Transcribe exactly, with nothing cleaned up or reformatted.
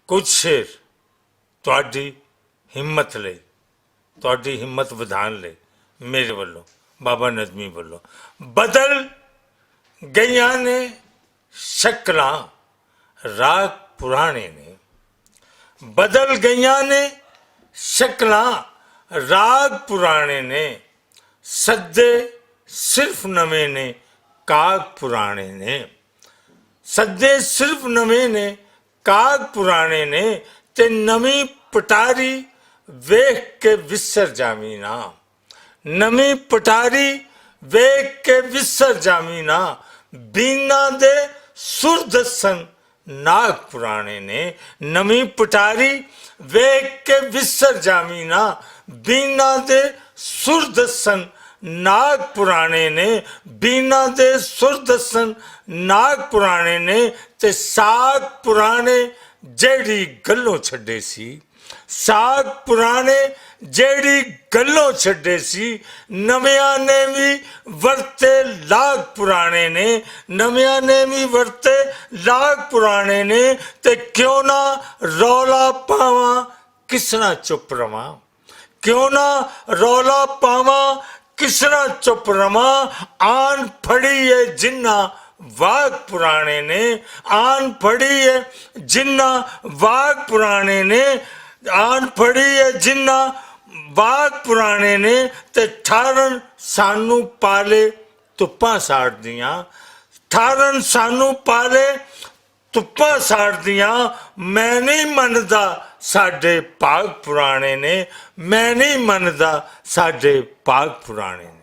کچھ شعر تہاڈی ہمت لئی، تہاڈی ہمت ودھان لئی، میرے ولوں، بابا نظمی ولوں۔ بدل گئیاں نے شکلاں، راگ پرانے نے۔ بدل گئیاں نے شکلاں، راگ پرانے نے۔ سدے صرف نویں نے، کاگ پرانے نے۔ سدے صرف نویں نے، کاگ پرانے نے۔ تے نویں پٹاری ویکھ کے وسر جاویں نا۔ نویں پٹاری ویکھ کے وسر جاویں نا۔ بینا دے سر دسن ناگ پرانے نے۔ نویں پٹاری ویکھ کے وسر جاویں نا۔ بینا دے سر دسن ناگ پرانے نے۔ بینا دے سر دسن ناگ پرانے نے۔ تے ساگ پرانے جیڑی گلوں چھڈے سی۔ ساگ پرانے جیڑی گلوں چھڈے سی۔ نویاں نے وی ورتے لاگ پرانے نے۔ نویاں نے وی ورتے لاگ پرانے نے۔ تے کیوں نہ رولا پاواں، کس نہ چپ رواں؟ کیوں نہ رولا پاواں، کس نہ چپ رواں؟ آن پھڑی اے جنہ واگ پرانے نے۔ آن پھڑی اے جنہ واگ پرانے نے۔ آن پھڑی اے جنہ واگ پرانے نے۔ تے ٹھارن سانوں پالے تپاں ساڑ دیاں۔ ٹھارن سانوں پالے تپاں ساڑ دیاں۔ میں نہیں مندا ساڈے پاگ پرانے نے۔ میں نہیں مندا ساڈے پاگ پرانے نے۔